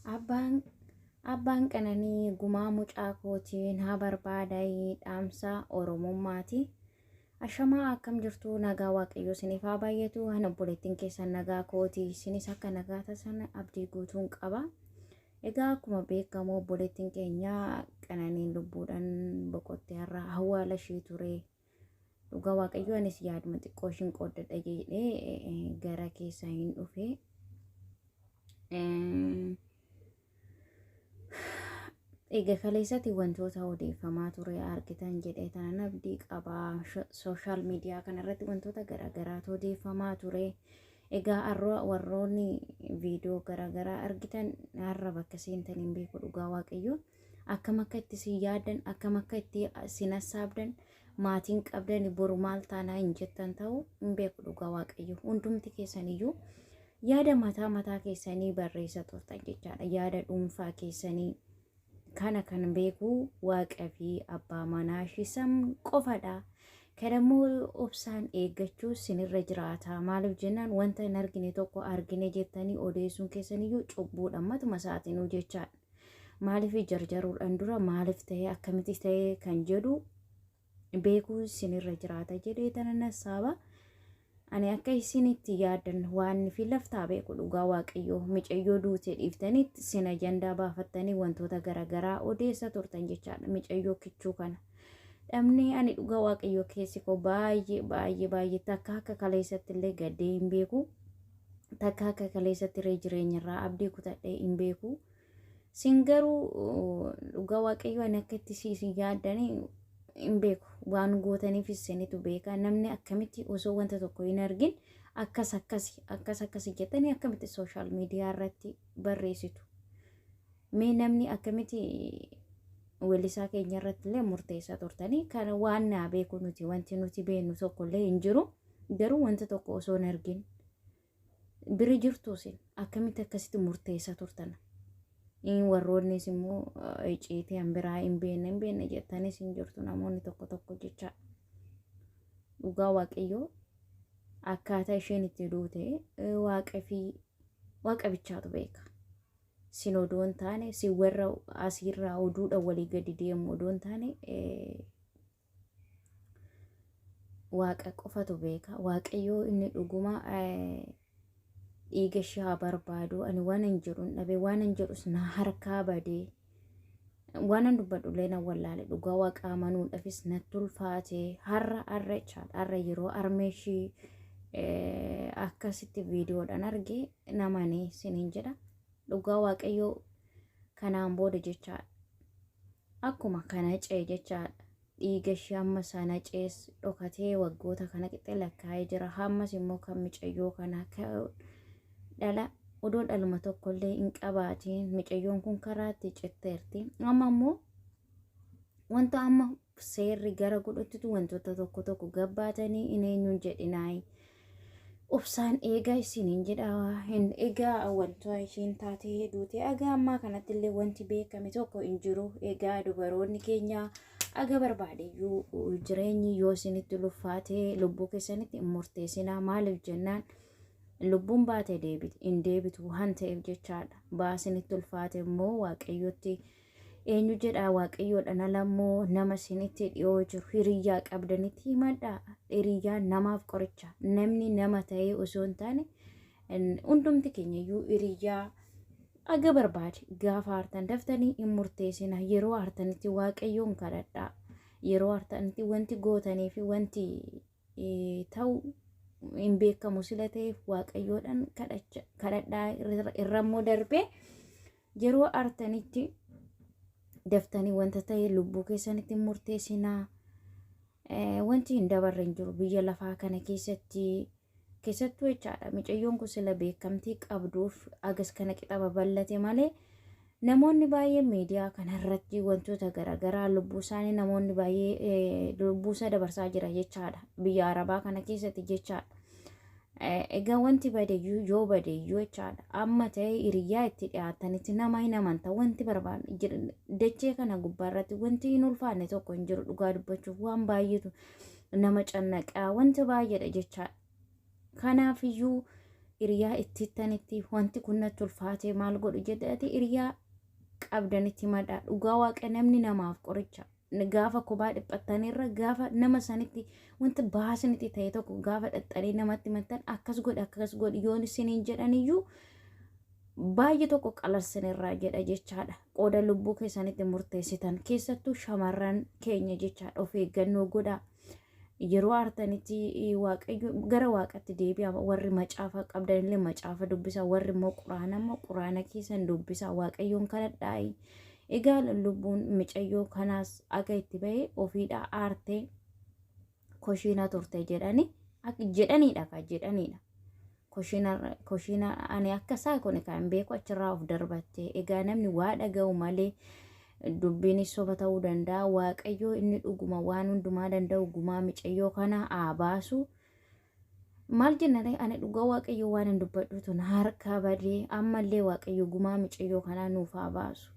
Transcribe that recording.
Abbaan Abbaan Qananii gumaa mucaa kootiin haa barbaadai dhaamsa Oromummaati. Ashamaa, akkam jirtu? Nagaa Waaqayyoo isiniif haa baay'atu. Ani obboleettiin keessan nagaa kooti. Isinis akka nagaa tasan abdii guutuun qaba. Egaa akkuma beekamu obboleettiin keenya Qananiin lubbuudhaan boqottee har'a awwaala ishee ture. Dhugaa Waaqayyoo anis yaaduma xiqqoo ishiin qooddadha jedhee gara keessaa hin dhufe. Egaa kaleessatti wantoota odeeffamaa ture argitan jedhee tanan abdii qaba. Sooshaal miidiyaa kanarratti wantoota garaagaraatu odeeffamaa ture. Egaa har'a warroonni viidiyoo garaagaraa argitan har'a bakka seentan hin beeku dhugaa Waaqayyoo. Akkam akka itti si yaaddan, akkam akka itti si nassaabdan, maatiin qabdan boru maal taanaa hin jettan ta'u hin beeku dhugaa Waaqayyoo. Hundumti keessan iyyuu yaada mataa mataa keessanii barreessa turtan jechaadha. Yaada dhuunfaa keessanii kana kan beeku Waaqa fi abbaa manaa ishii san qofadha. Kan immoo obsaan eeggachuu sinirra jiraata. Maaliif jennaan wanta hin argine tokko argine jettanii odeessuun keessaniyyuu cubbuudha matuma isaatinuu jechaadha. Maaliif jarjaruudhaan dura maaliif ta'e, akkamitti ta'e kan jedhu beekuu sinirra jiraata jedhee tana nassaaba. Ani akka isin itti yaaddan waan fi laftaa beeku dhugaa Waaqayyoo, micayyoo duute dhiiftanii sin ajandaa baafattanii wantoota garaagaraa odeessa turtan jechaadha micayyoo kichuu kana. Dhabnee ani dhugaa Waaqayyoo keessi koo baay'ee baay'ee baay'ee takka akka kaleessatti illee gaddee hin beeku. Takka akka kaleessatti illee jireenyarraa abdii kutadhee hin beeku. Sin garuu dhugaa Waaqayyoo ani akka itti isin yaaddanii hin beeku. Waan gootaniif isinitu beeka. Namni akkamitti osoo wanta tokko hin argin akkas akkasi akkas akkasi jettanii akkamitti sooshaal miidiyaa irratti barreessitu? Mee namni akkamitti weellisaa keenya irratti illee murteessaa turtanii kana waan naa beeku nuti wanti nuti beeknu tokko illee hin jiru. Garuu wanta tokko osoo hin argin bira jirtu isin akkamitti akkasitti murteessaa turtan? Warroonnis immoo icciitii an biraa hin beekne hin beekne jettanis hin jirtu namoonni tokko tokko jecha. Dhugaa Waaqayyoo akkaataa isheen itti duute Waaqa fi Waaqa bichaatu beeka. Sin odoo hin taane, sin warra asiirraa oduudha walii gadi deemu odoo hin taane, Waaqa qofatu beeka. Waaqayyoo inni dhuguma dhiiga ishee haa barbaadu. Ani waan hin jedhu hin dhabe, waan hin jedhus na harkaa badee. Waan hin dubbadhu illee na wallaale, dhugaa Waaqa amanuudhaafis natti ulfaate. Har'a har'a jechaadha. Har'a yeroo armee ishii akkasitti viidiyoodhaan arge namanii siniin jedha. Dhugaa Waaqayyoo kanaan booda jechaadha. Akkuma kana ce'e jechaadha. Dhiiga ishee amma sana cees dhokatee waggoota kana qixxee lakkaa'ee jira. Hammas immoo kan micayyoo kana dhala odoo dhaluma tokkollee hin qabaatiin micayyoon kun karaatti citteerti. Amma immoo wanta amma seerri gara godhuttitu wantoota tokko tokko gabbaatanii hin eenyuun jedhinaayi. Obsaan eegaa isiniin jedha. Egaa wanta isheen taatee duute egaa ammaa kanatti illee wanti beekame tokko hin jiru. Egaa dubaroonni keenya aga barbaadeyyuu jireenyi yoo isinitti ulfaate lubbuu keessanitti hin murteessinaa. Maaliif jennaan lubbuun baate hin deebitu waan ta'eef jechaadha. Baasinitti ulfaate immoo Waaqayyotti eenyu jedhaa, Waaqayyoodhaan ala immoo nama isinitti dhiyoo jiru hiriyyaa qabdanitti himadhaa. Hiriyyaan namaaf qoricha. Namni nama ta'ee osoo hin taane hundumti keenya iyyuu hiriyyaa aga barbaade gaafa aartan daftanii hin murteessina. Yeroo aartanitti Waaqayyoon kadhadhaa. Yeroo aartanitti wanti gootanii fi wanti ta'u hin beekamu sila ta'eef Waaqayyoodhaan kadhadhaa. Irra immoo darbee yeroo aartanitti daftanii wanta ta'e lubbuu keessanitti murteessinaa. Wanti hin dabarre hin jiru biyya lafaa kana keessatti keessattuu jechaadha. Micayyoon kun sila beekamtii qabduuf agas kana qixa babal'ate malee namoonni baay'een miidiyaa kanarratti wantoota garaagaraa lubbuu isaanii namoonni baay'ee lubbuu isaa dabarsaa jira jechaadha. Biyya Arabaa kana keessatti jechaadha. Egaa wanti badeyyuu yoo badeyyuu jechaadha. Amma ta'e hiriyyaa itti dhiyaatanitti nama hin amanta wanti barbaadu dachee kana gubbaarratti wanti hin ulfaanne tokko hin jiru, dhugaa dubbachuuf waan baay'eetu nama cannaqaa, wanta baay'eedha jechaadha. Kanaafiyyuu Hiriyaa itti hittanitti wanti kun natti ulfaatee maal godhu jedhati hiriyaa qabdanitti himadhaa. Dhugaa waaqa namni namaaf qoricha. Gaafa kophaa dhiphattanirra gaafa nama sanitti wanta baasanitti ta'e tokko gaafa dhaxxanii namatti himattan akkas godhi akkas godhi yoon isiniin jedhaniyyuu baay'ee tokko qalarsinirraa jedha jechaadha. Qooda lubbuu keessanitti murteessitan keessattuu shamarran keenya jechaadha of eeggannoo godhaa. Yeroo aartanitti waaqayyo gara waaqatti deebi'a warri macaafa qabdanillee macaafa dubbisa warri immoo quraana immoo quraana keessan dubbisa waaqayyoon kadhadhaayi. Egaa lubbuun micayyoo kanaas akka itti ba'e ofiidhaa aartee koshiina turte jedhani jedhaniidha ka jedhaniidha. Koshiina ani akka isaa kun kan hin beeku achirraa of darbatte. Egaa namni waa dhaga'u malee dubbiinis soba ta'uu danda'a. Waaqayyoo inni dhuguma waan hundumaa danda'u gumaa micayyoo kana haa baasu. Maal jennaan ani dhugaa waaqayyoo waan hin dubbadhu tun harka badee ammallee waaqayyo gumaa micayyoo kanaa nuuf haa baasu.